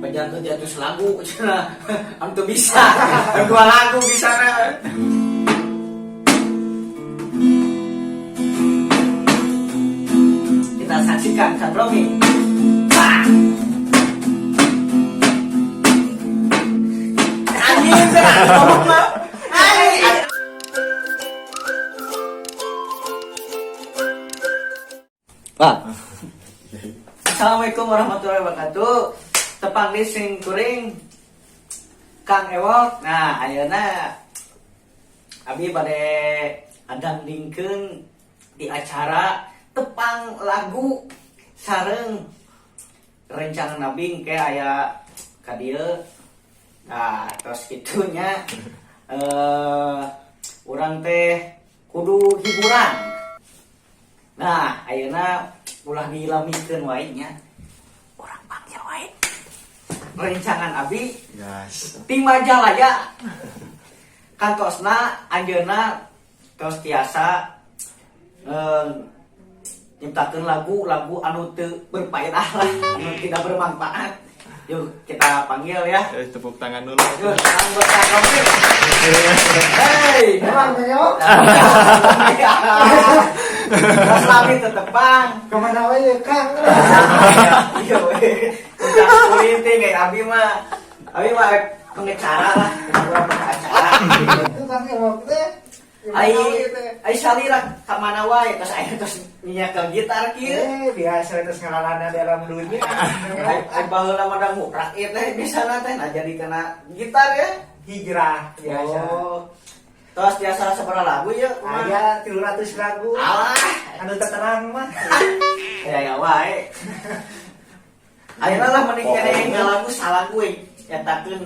Pejantu jatuh lagu cenah. Anu teu bisa. Dua lagu bisa na. Kita saksikan Kang Romi. Anjing cenah ngomong mah. Anjing. Pak. Assalamualaikum warahmatullahi wabarakatuh. Tepang di sing kuring Kang Ewok. Nah, ayeuna abi bade adangdingkeun di acara tepang lagu sareng rencana nabing ke aya ka dieu. Nah, terus kitunya urang teh kudu hiburan. Nah, ayeuna ulah dilamikeun wae nya. Urang panggil wae. Rencangan abi Gas. ti Majalaya. Kantosna anjeunna tos tiasa nyiptakeun lagu-lagu anu teu berfaedah lah, anu tidak bermanfaat. Yuk kita panggil ya. Tepuk tangan dulu. Yuk, Kang Kang Romi. Hey, Emang nyo? Terus lami tetepang. Kemana wae Kang? Iya we. Udah politik kayak abi mah. Abi mah pengacara lah, ketua pengacara. Itu Kang Ewok teh. Ai ai salira ka mana wae terus aya terus nyiakeun gitar kieu. Biasa terus ngalalana dalam dunia. Ai ai baheula mah da nguprak ieu teh bisana teh nah jadi kena gitar ya. Hijrah biasa. Oh. Terus biasa sabaraha lagu ya? Kumaha? Aya 300 lagu. Alah. Anu terang mah. Ya ya wae. Ayeuna lah mending kene ngalagu salagu we. Nyatakeun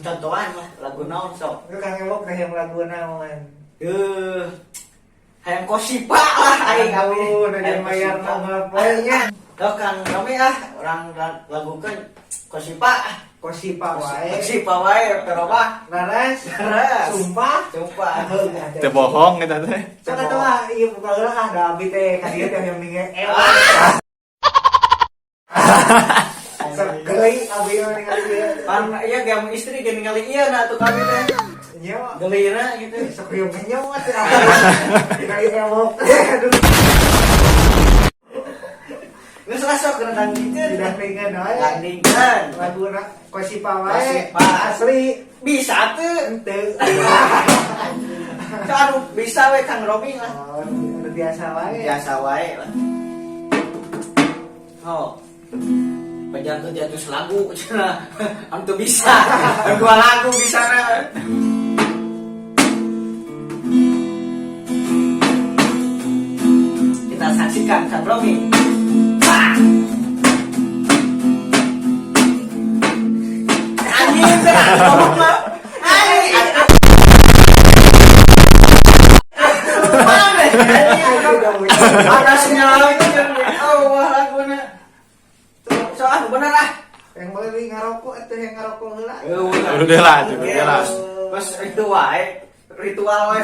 contohan lah lagu naon sok. Itu Kang Ewok teh yang lagu naon? Hayang kosipa lah aing abi. Aduh, udah Hayang bayar kosipa. nama poe nya. Tuh Kang Romi ah, orang lagukeun kosipa. Kosipa wae. Kosipa wae perobah. Laras. Laras. Sumpah. Sumpah. Teu bohong eta teh. Sok atuh ah, ieu buka heula ah da abi teh ka dieu teh yang ninge ewok. Sok geli abi mah ningali ieu. Pan iya ge mun istri ge ningali ieu na tuh kami teh. Nya. Gelina gitu. Sok ieu ngenyo atuh. Ningali ewok. Aduh. Geus lah sok kena dangdikeun. Didangdingkeun wae. Dangdingkeun. Laguna kosipa wae. Kosipa. Asli. Bisa tuh. Henteu. Sok anu bisa we Kang Romi lah. Oh, anu biasa wae. Biasa wae lah. Oh. Pejantu jatuh lagu cenah. Anu teu bisa. Dua lagu bisa na. Kita saksikan Kang Romi. Anjing cenah ngomong mah. Anjing. Mana? Ada sinyal itu kan. Oh, laguna. So ah bener ah. Yang boleh ngarokok atuh yang ngarokok heula. Udah lah, udah lah. Terus itu wae ritual wae.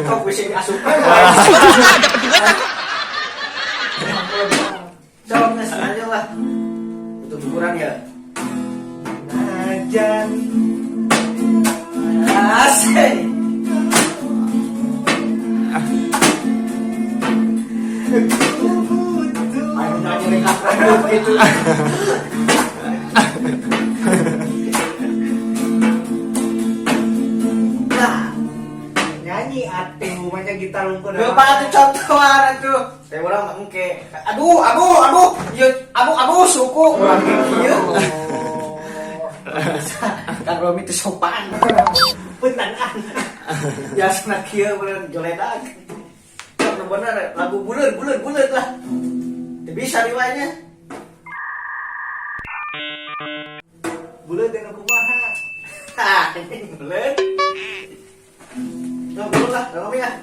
Kok bisa asup. Sok geus aja lah. Untuk hiburan ya. Najan Asik. ku butuh. Ayo nyanyi rambut gitu. Nah, Nyanyi atuh maca gitar lungkur. Bapak tuh contohan atuh. Saya urang mah engke. Aduh, aduh, aduh. Ieu aduh, aduh suku urang ge kieu. Kang Romi teu sopan. Punten ah. Biasana kieu bener joledag. Sok bener lagu buleut buleut buleut lah. Teu bisa riwayatnya. Buleut anu kumaha? Hah, buleut. Sok buleut lah, Kang Romi ya.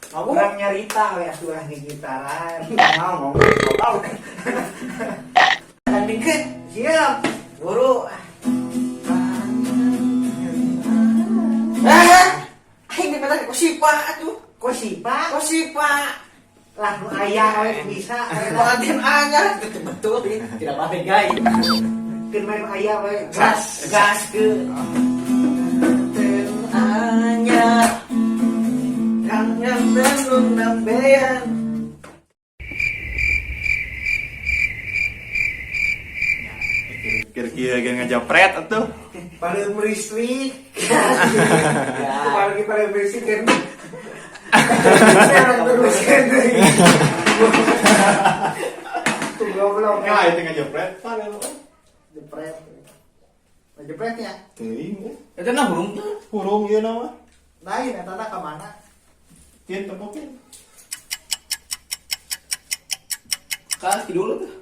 Kamu Urang nyarita we atuh ah gitaran. mau ngomong tahu. Tandingkeun. Siap. Buru. Ah, aing dipeta kosipa atuh. Kosipa Kosipa. Lah nu Aya we bisa. Pengantin anyar betul tidak apa guys. Keun main aya we. Gas gas ke. Anyar. Kangen tenun nambean. Kira-kira ge ngajapret atuh. Paling listrik. Paling paling listrik kan. Terus kan. Tuh goblok. Nggak itu ngajapret. Paling Jepret. Jepretnya. teuing. Itu nah hurung tuh. Hurung ieu nama. Lain eta tah ka mana? Tien tempokeun. Kan dulu tuh.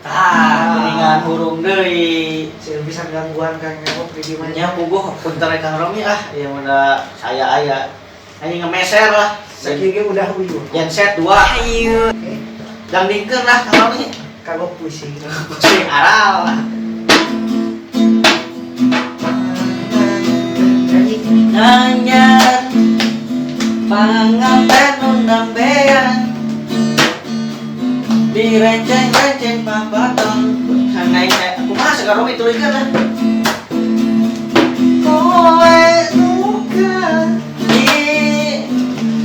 Tah, geuningan hurung deui. Sieun bisa gangguan Kang Newok di dieu mah. Nya puguh punten Kang Romi ah, ieu mah saya aya. Aing ngemeser lah. Sakieu ge udah uyuh. Genset 2. Ayo. Dangdingkeun lah Kang Romi. Kagok pusing. Pusing aral. Nyanyi. Anyar panganten nu nambean direnceng-renceng papaton sangai kumaha sekarang Romi tuluykeun lah kowe nuka di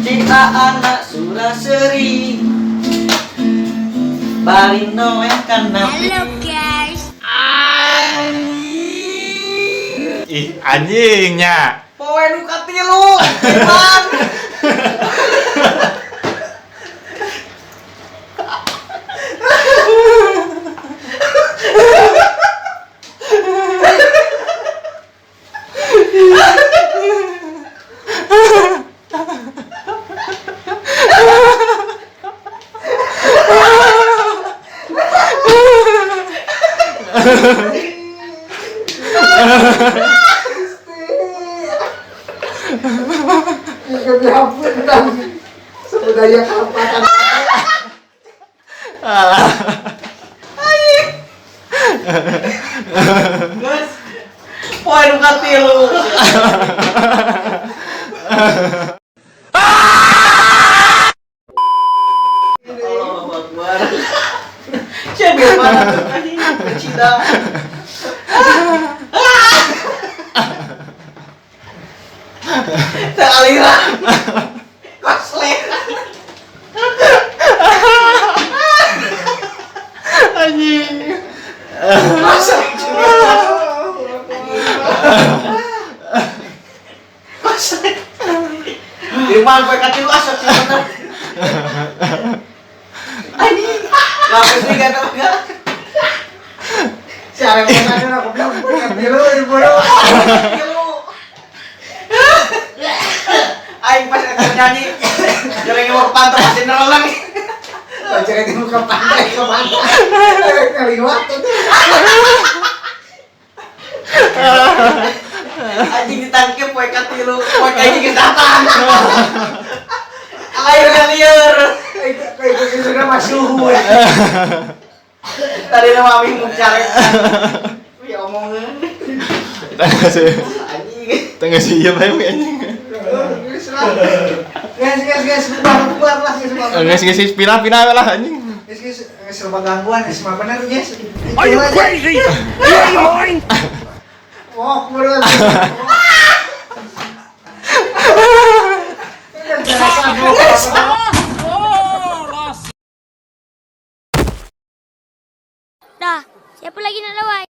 cinta anak Suraseri bali noeh kana. Halo guys. Ih, anjingnya. Poe nu katilu Iman. Gak dihapunten. Sebudaya kampatan. Geus. Poe nu katilu. Allahu Akbar. Siapa mana tuh anjing bercinta. Teraliran. Koslet. Anjing. Koslet. Koslet. Di mana poe katilu asa bener. Anjing. Lah sih kata enggak. Si arek mana aku bilang katilu di bodoh. Katilu. Aing pas eta nyanyi jeleng mau panto pasti nerelang. Baca di muka pantai ke mana? Kaliwat tuh. Anjing ditangkep poe katilu, poe kayak geus datang. Air lieur. Kayak gitu sudah masuk. Tadi nama mami mau cari. Wih omongan. Tengah sih. Anjing. Tengah sih iya bae anjing. Guys, guys, guys, bubar lah, guys, bubar. Geus geus pindah-pindah lah anjing. Guys, guys, guys, serba gangguan, guys, mah bener, guys. Are you crazy? You ain't mine. Wah, bener. Dah, siapa lagi nak lawan?